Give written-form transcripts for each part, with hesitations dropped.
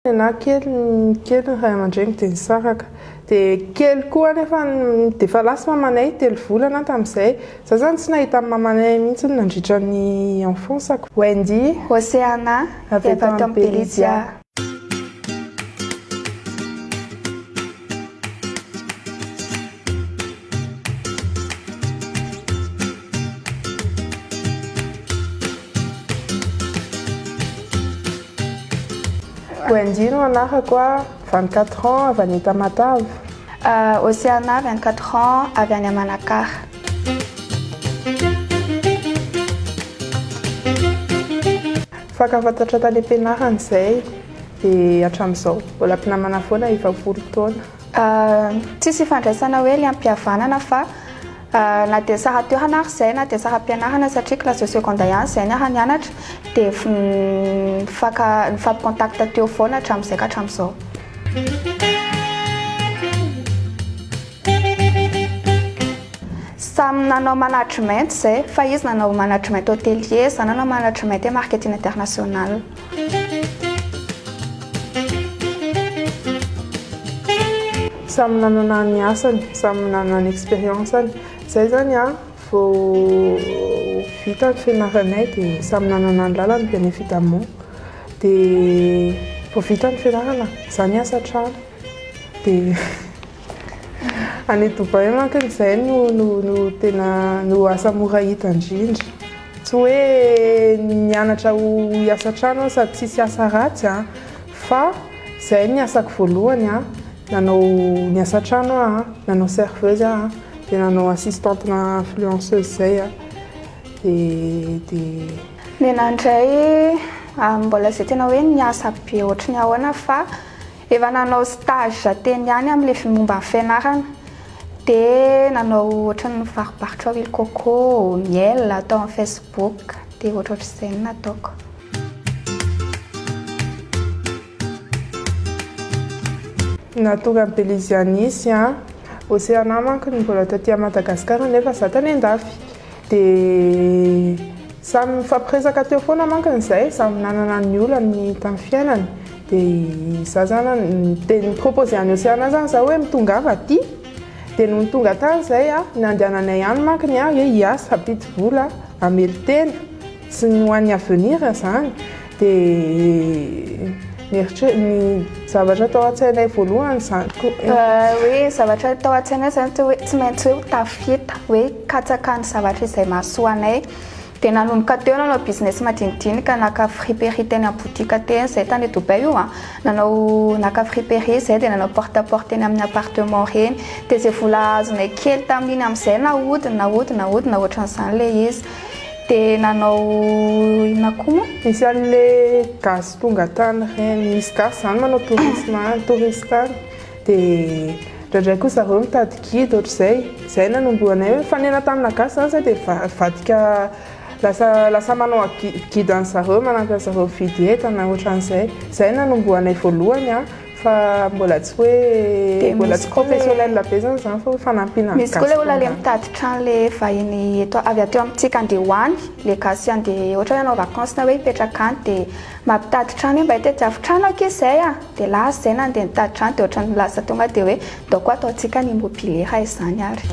Na kely kely ny ray aman-dreniko dia nisaraka. Dia kely koa anefa dia efa lasa mamanay, telo volana aho tamin'izay. Izaho izany tsy nahita an'i mamanay mihitsy nandritra ny enfance-ko. Wendy. Oceana, avy eto amin'ny Belizia. Wendy no anarako a, 24 ans, avy any Tamatave. Oceana, 24 ans, avy any Manakara. Nifankafantatra tany am-pianarana izay dia hatramin'izao mbola mpinamana foana efa folo taona. Tsisy ifandraisana hoe liam-pihavanana fa Na dia sara-toerana ary izay na dia sara-pianarana satria classe de seconde ihany izay niara-nianatra dia nifaka nifampi-contact teo foana hatramin'izay ka hatramin'izao. Samy nanao management izay fa izy nanao management hotelier, izaho nanao management et marketing international. Samy nanana ny asany, samy nanana ny expérience-ny. Izay izany an, vao vita ny fianaranay dia samy nanana ny lalany bien évidemment. Dia vao vita ny fianarana, izaho niasa trano. Dia any Dubaï manko izay no no no tena no asa mora hita indrindra. Tsy hoe nianatra ho hiasa trano aho sady tsisy asa ratsy an, fa izay ny asako voalohany an, nanao niasa trano aho an, nanao serveuse aho an, dia nanao assistante-na influenceuse izay aho, dia dia. Nena indray mbola izay tena hoe niasa be ohatry ny ahoana fa Efa nanao stage teny ihany amin'ilay momba ny fianarana. Dia nanao ohatran'ny mivarobarotra huile coco, miel atao amin'ny Facebook. Dia ohatrohatr'izay no nataoko. Nahatonga an'i Belize nisy an. Oceana manko no mbola taty Madagascar nefa za tany andafy. Dia samy nifampiresaka teo foana mankony izahay, samy nanana ny olany tamin'ny fiainany. Dia izaho izany dia ni-proposer an'i Océane izany izaho hoe mitongava aty. Dia nony tonga tany izahay, ny andehananay any mankony hoe hiasa, hampidi-bola, hamelon-tena sy ny ho an'ny avenir izany. Dia ny eritre- ny zavatra tao an-tsainay voalohany izany koa. Hoe ny zavatra tao an-tsainay izany tsy hoe tsy maintsy hoe ho tafita, hoe hikatsaka ny zavatra izay mahasoa anay. Dia nanomboka teo nanao business madinidinika, naka friperie teny amin'ny boutique teny izay tany Dubaï io an, nanao naka friperie izay dia nanao porte à porte teny amin'ny appartement ireny. Dia izay vola azonay kely tamin'iny amin'izay nahodina, nahodina, nahodina ohatran'izany ilay izy. Dia nanao inona koa moa? Nisy an'le gasy tonga tany ireny, misy gasy izany manao tourisme any, touriste any, dia indraindray koa zareo mitady guide ohatr'izay, izay nanombohanay hoe nifanena tamina gasy izany izay dia nivadika lasa lasa manao guide an'zareo, manampy an'zareo mividy entana ohatran'izay, izay nanombohanay voalohany an. Fa mbola tsy hoe mbola tsy professionnel be zany zany fa hoe fanampiana ny Misy koa le olona le mitady trano le vahiny eto avy aty amintsika andeha ho any, le gasy andeha ohatra hoe hanao vacances na hoe hipetraka any dia mampitady trano hoe mba hitadiavo trano akia izay a! dia lasa izay nandeha nitady trano dia ohatran'ny lasa tonga dia hoe ndao koa ataontsika ny immobilier raha izany ary.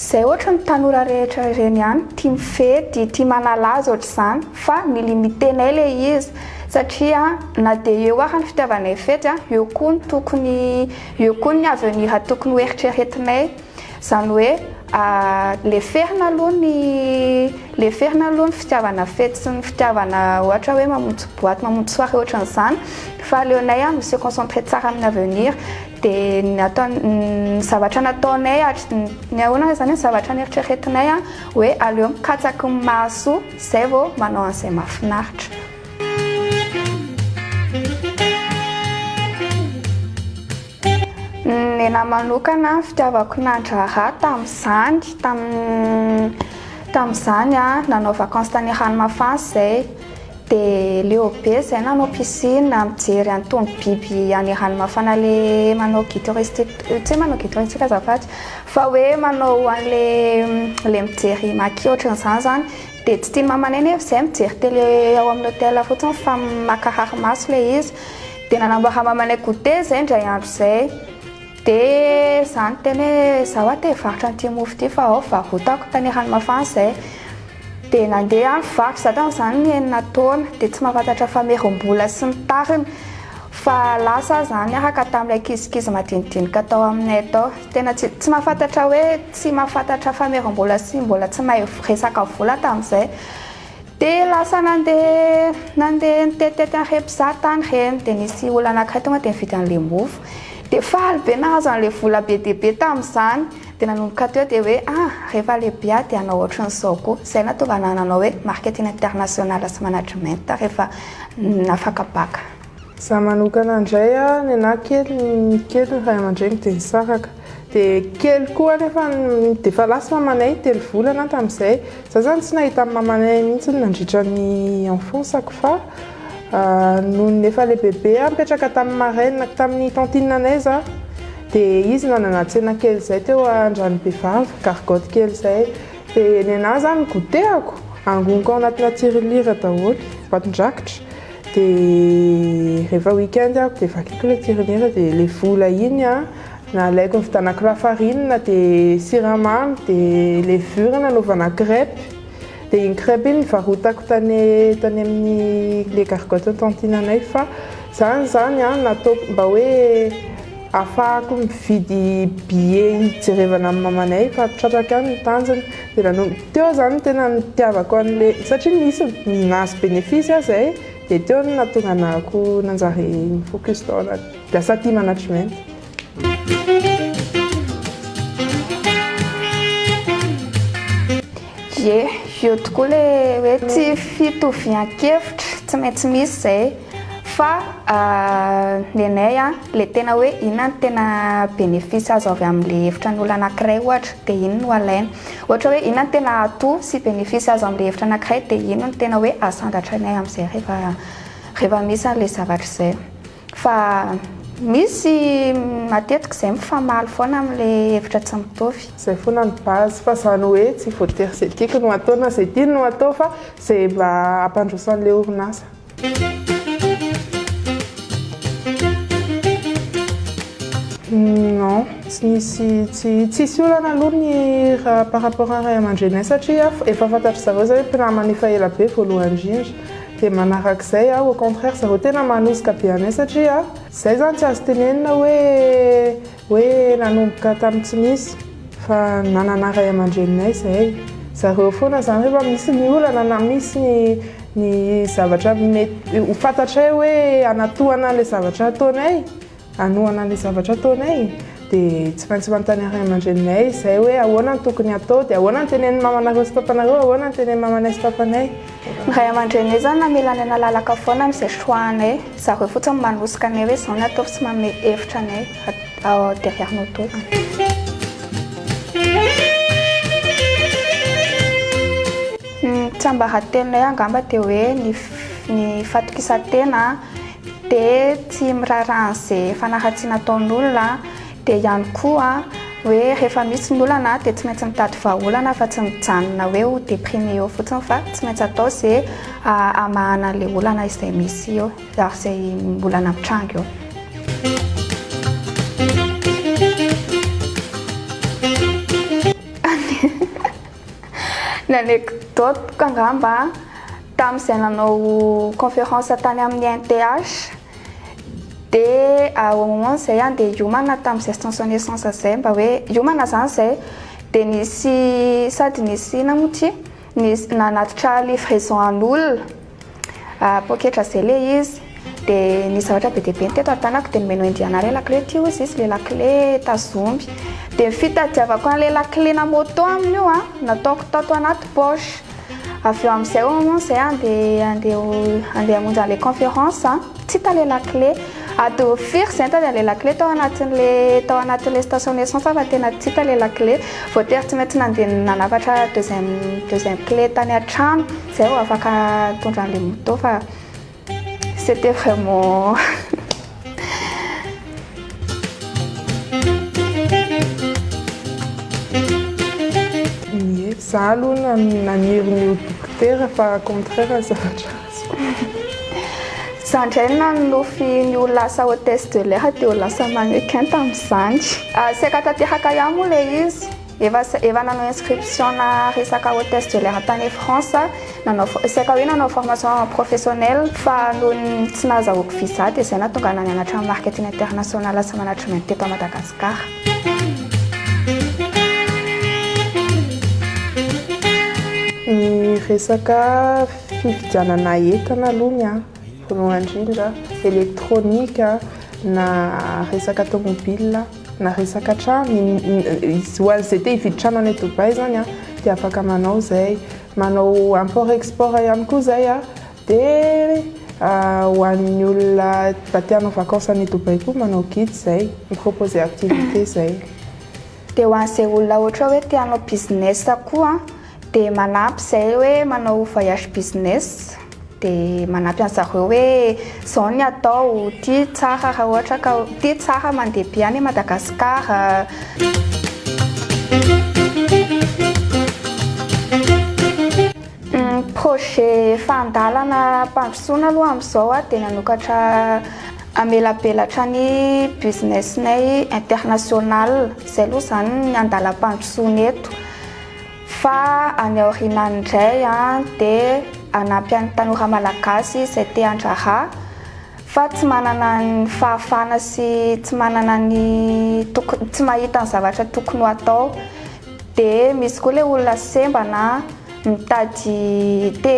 Izay ohatry ny tanora rehetra ireny ihany, tia mifety, tia manalaza ohatr'izany, fa ni-limiter-nay ilay izy satria na dia eo ary ny fitiavanay fety, eo koa ny tokony, eo koa ny avenir tokony ho eritreretinay, izany hoe leferina aloha ny, leferina aloha ny fitiavana fety sy ny fitiavana ohatra hoe mamonjy boite, mamonjy soirée ohatran'izany fa aleonay mi-se concentrer tsara amin'ny avenir. Dia ny ataon-, ny zavatra nataonay hatry ny ahoana izany ny zavatra neritreretinay an, hoe aleo mikatsaky ny mahasoa izay vao manao an'izay mahafinaritra. Ny ahy manokana ny fitiavako nandraharaha tamin'izany, tamin'ny tamin'izany an, nanao vacances tany Ranomafana izay. Dia leo be zay nanao piscine, mijery an'itony biby any ranomafana le manao guide touristique, tsy hoe manao guide touristique azafady, fa hoe manao an'le le mijery maki ohatran'izany zany. Dia tsy tian'i mamanay nefa izay mijery télé ao amin'ny hôtel fotsiny fa mankarary maso ilay izy. Dia nanamboara mamanay goûter izay indray andro izay. Dia izaho niteny hoe izaho aho te hivarotra an'ity mofo ity fa ao varotako, tany Ranomafana izay. Dia nandeha aho nivarotra, izaho tamin'izany enina taona, dia tsy mahafantatra famerim-bola sy ny tariny. Fa lasa aho izany niaraka tamin'ilay ankizikizy madinidinika tao aminay tao. Tena tsy tsy mahafantatra hoe tsy mahafantatra famerim-bola sy mbola tsy mahay resaka vola tamin'izay. Dia lasa nandeha nandeha nitetitety an'ireny mpizaha tany ireny. Dia nisy olona anankiray tonga dia nividy an'ilay mofo. Dia faly be nahazo an'ilay vola be dia be tamin'izany. Dia nanomboka teo dia hoe ah, rehefa lehibe aho dia hanao ohatran'izao koa. Izay no nahatonga anah nanao hoe marketing international sy management rehefa nafaka bac. Za manokana indray a, ny anah kely kely ny ray aman-dreniko dia nisaraka. Dia kely koa anefa dia efa lasa mamanay telo volana aho tamin'izay. Za zany tsy nahita an'i mamanay mihitsy nandritra ny enfance-ko fa nony efa lehibebe aho nipetraka tamin'ny marraine tamin'ny tantine anay za. Dia izy nanana tsena kely izay teo Andranobevava, gargotte kely izay. Dia ny anah zany goûter-ako, angoniko ao anatina tirelire daholo, boatin-drakitra. Dia rehefa week-end aho dia vakiko ilay tirelire dia ilay vola iny an, nalaiko nividianako lafarinina dia siramamy dia levure nanaovana crêpe. Dia iny crêpe iny nivarotako tany tany amin'ny ilay gargotte tantine anay fa izany izany an nataoko mba hoe ahafahako mividy billet hijerevana amin'ny mamanay fa tratrako ihany ny tanjona. Dia nanomboka teo izany no tena nitiavako an'ilay satria nisy nahazo bénéfice aho izay dia teo no nahatonga anahako nanjary ni-focus tao anaty lasa tia management. Ie, eo tokoa ilay hoe tsy fitovian-kevitra, tsy maintsy misy izay. Fa nenay an, ilay tena hoe inona no tena bénéfice azo avy amin'ilay hevitra an'olona anankiray ohatra, dia iny no alaina. Ohatra hoe inona no tena atout sy bénéfice azo amin'ilay hevitra anankiray, dia iny no tena hoe asandratra anay amin'izay rehefa rehefa misy an'ilay zavatra izay. Fa misy matetika izay mifamaly foana amin'ilay hevitra tsy mitovy. Izay foana ny base, fa izany hoe tsy voatery izay tiako no atao na izay tiany no atao fa izay mba hampandroso an'ilay orinasa. Non, tsy nisy, tsy tsisy olana aloha ny raha par rapport ny ray aman-dreninay satria efa fantatry zareo zay hoe mpinamana efa ela be voalohany indrindra. Dia manarak'izay au contraire zareo tena manosika be anay satria zay zany tsy azo tenenina hoe hoe nanomboka tamin'ny tsy nisy fa nanana ray aman-dreninay izay. Zareo foana zany rehefa misy ny olana na misy ny ny zavatra mety ho fantatray hoe hanatohana an'ilay zavatra ataonay, hanohana an'ilay zavatra ataonay, dia tsy maintsy manontany ny ray aman-dreninay izay hoe ahoana no tokony hatao, dia ahoana no tenenin'ny mamanareo sy papanareo, ahoana no tenenin'ny mamanay sy papanay. Ny ray aman-dreninay izany namela anay nalalaka foana amin'izay choix-nay, zareo fotsiny manosika anay hoe izao no ataovy sy manome hevitra anay derrière nos dos. Ny tsiambaratelonay angamba dia hoe ny ny fatokisan-tena dia tsy miraharaha an'izay fanaratsiana ataon'olona dia ihany koa hoe rehefa misy ny olana dia tsy maintsy mitady vahaolana fa tsy mijanona hoe ho déprimé eo fotsiny fa tsy maintsy atao izay hamahana an'ilay olana izay misy eo ary izay olana mitranga eo. Ny anecdote-ko angamba, tamin'izay nanao conférence tany amin'ny INTH, dia au moment izay andeha hiomana tamin'izay station essence izay, mba hoe hiomana izany izay, dia nisy sady nisy inona moa ity, nisy nanatitra livraison an'olona. Poketra zay le izy. De nisy zavatra be dia be ny teto an-tanako de nomen'i Wendy anah le lakile ty hozy izy le lakile tazomy. De ny fitadiavako an'le lakile-na moto amin'io an, nataoko tato anaty poche. Avy eo amin'izay au moment zay andeha andeha andeha hamonjy an'le conférence an, tsy hita le lakile. Adiny firy zay nitady an'le lakile tao anatin'le tao anatin'le station essence fa tena tsy hita le lakile. Voatery tsy maintsy nandeha nanafatra deuxième deuxième clé tany an-trano. Zay vao afaka nitondra an'ilay moto fa c'était vraiment. Ie. Za aloha naniry ny ho dokotera fa contraire ny zavatra azoko. Za indray nanonofy ny ho lasa hôtesse de l'air dia ho lasa mannequin tamin'izany. Saika tanteraka ihany moa ilay izy. Efa efa nanao inscription-na resaka hôtesse de l'air tany France, nanao saika hoe nanao formation professionnelle fa noho ny tsy nahazahoako visa dia izay nahatonga ahy nianatra marketing international sy management teto Madagasikara. Ny resaka fividianana entana aloha ny ahy voalohany indrindra, elektronika na resaka tomobile. Na resaka trano, ho an'izay te hividy trano any Dubaï zany dia afaka manao izay. Manao import export ihany koa izay dia ho an'ny olona mba te hanao vacances any Dubaï koa manao guide izay, mi-proposer activité izay. Dia ho an'izay olona ohatra hoe te hanao business koa dia manampy izay hoe manao voyage business. Dia manampy an'zareo hoe zao ny atao, ty tsara raha ohatra ka ty tsara mandeha be any Madagascar. Ny projet efa an-dalana ampandrosoana aloha amin'izao dia nanokatra hamelabelatra ny business-nay international, izay aloha izany ny andalam-pandrosoana eto. Fa any aoriana any indray dia hanampy an'ny tanora malagasy izay te handraharaha fa tsy manana ny fahafahana sy tsy manana ny tokony, tsy mahita ny zavatra tokony ho atao. Dia misy koa ilay olona sembana mitady te,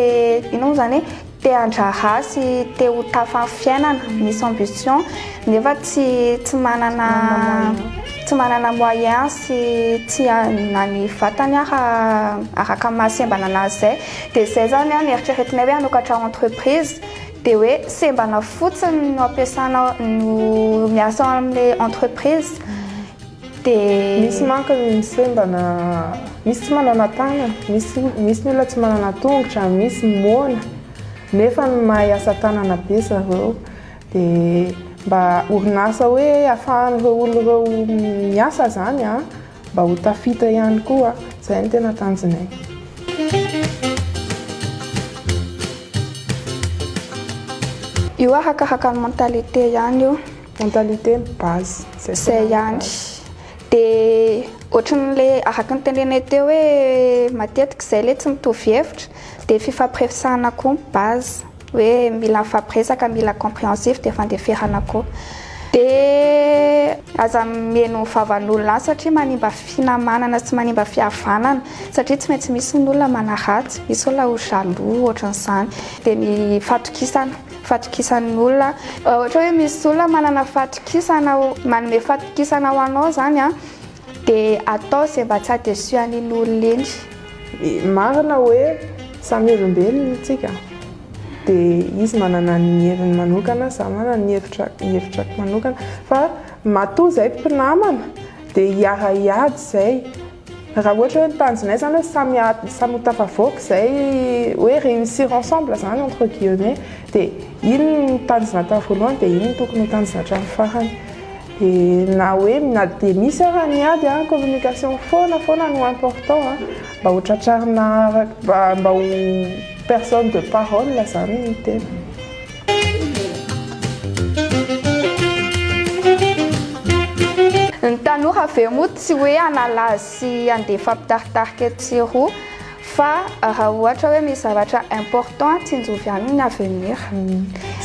inona moa izany e, te handraharaha sy te ho tafa amin'ny fiainana, misy ambition nefa tsy tsy manana tsy manana moyen sy tsy na ny vatany ara araka ny maha sembana anazy izay. Dia izay izany an, eritreretinay hoe hanokatra entreprise dia hoe sembana fotsiny no ampiasana no miasa ao amin'ilay entreprise. Dia. Misy manko ny sembana, misy tsy manana tanana, misy misy ny olona tsy manana tongotra, misy moana, nefa mahay asa tanana be zareo. Dia mba orinasa hoe ahafahan'ireo olona ireo miasa izany an, mba ho tafita ihany koa, izay no tena tanjonay. Io arakaraka ny mentalité ihany io. Mentalité ny base. Zay ihany. Dia ohatran'ilay araka ny tenenay teo hoe matetika izay ilay tsy mitovy hevitra dia fifampiresahana koa ny base. Hoe mila mifampiresaka, mila compréhensif dia fandeferana koa. Dia aza mihaino vavan'olona any satria manimba finamanana sy manimba fihavanana satria tsy maintsy misy ny olona manaratsy, misy olona ho jaloux ohatran'izany. Dia ny fatokisana. Fatokisan'ny olona. Ohatra hoe misy olona manana fatokisana, manome fatokisana ho anao izany an, dia atao izay mba tsy haha-déçu an'iny olona iny. Marina hoe samy olombelona isika, dia izy manana ny heviny manokana, za manana ny hevitra ny hevitrako manokana, fa matoa izay mpinamana dia hiara-hiady izay. Raha ohatra hoe ny tanjonay zany hoe samy samy ho tafavoaka izay hoe réussir ensemble zany entre guillemets dia iny ny tanjona tamin'ny voalohany dia iny no tokony ho tanjona hatramin'ny farany. Dia na hoe na dia misy ara ny ady an, communication foana foana no important an, mba ho tratrarina mba mba ho personne de parole zany ny tena. Ny tanora ve moa tsy hoe hanala azy sy handeha hifampitaritarika etsy sy eroa fa raha ohatra hoe misy zavatra important tsinjovy ihany ny avenir.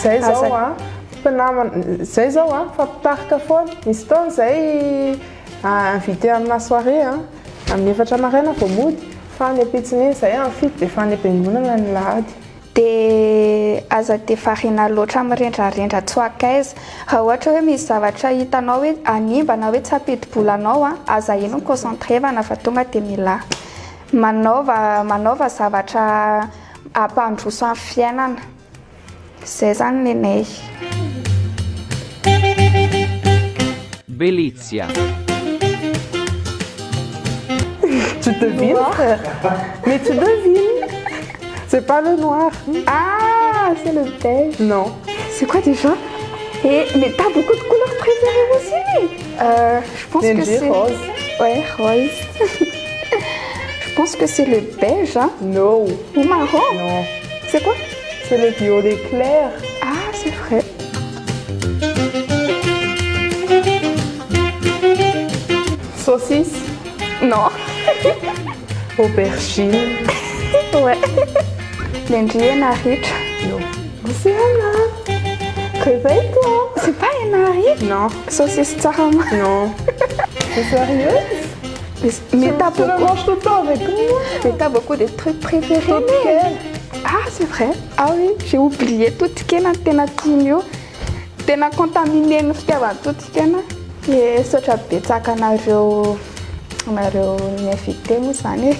Zay zao an, mpinamana, zay zao an, mifampitarika foana, misy fotoana zay invité amina soirée an, amin'ny efatra maraina vao mody, fa ny ampitson'iny zay amin'ny fito dia efa any am-piangonana ny lahady. Dia aza dia variana loatra mirendrarendra tsy ho akaiza. Raha ohatra hoe misy zavatra hitanao hoe hanimba na hoe tsy hampidi-bola anao an, aza iny mi-concentrevana fa tonga dia milà. Manaova manaova zavatra hampandroso ny fiainana. Izay izany nenay. Belizia. Tu devines frère Mais tu devines C'est pas le noir Ah c'est le beige Non C'est quoi déjà Et mais t'as beaucoup de couleurs préférées aussi euh, Je pense que c'est rose Ouais rose. pense que c'est le beige, hein. No. Ou marron. Non. C'est quoi? C'est le violet clair. Ah, c'est vrai. Saucisse. Non. Aubergine. Ouais. Lendry hena ritra. Non. Océana. Réveille-toi. C'est pas hena ritra. Non. Saucisse tsaramaso. Non. T'es sérieuse? Mais t'as Tu le beaucoup, manges tout le temps avec moi. mais t'as beaucoup de trucs préférés. Totokena. Ah, c'est vrai. Ah oui, j'ai oublié. Totokena no tena tiany io. Tena contaminé ny fitiavany totokena. Ye, saotra betsaka anareo anareo ny invité moa zany e.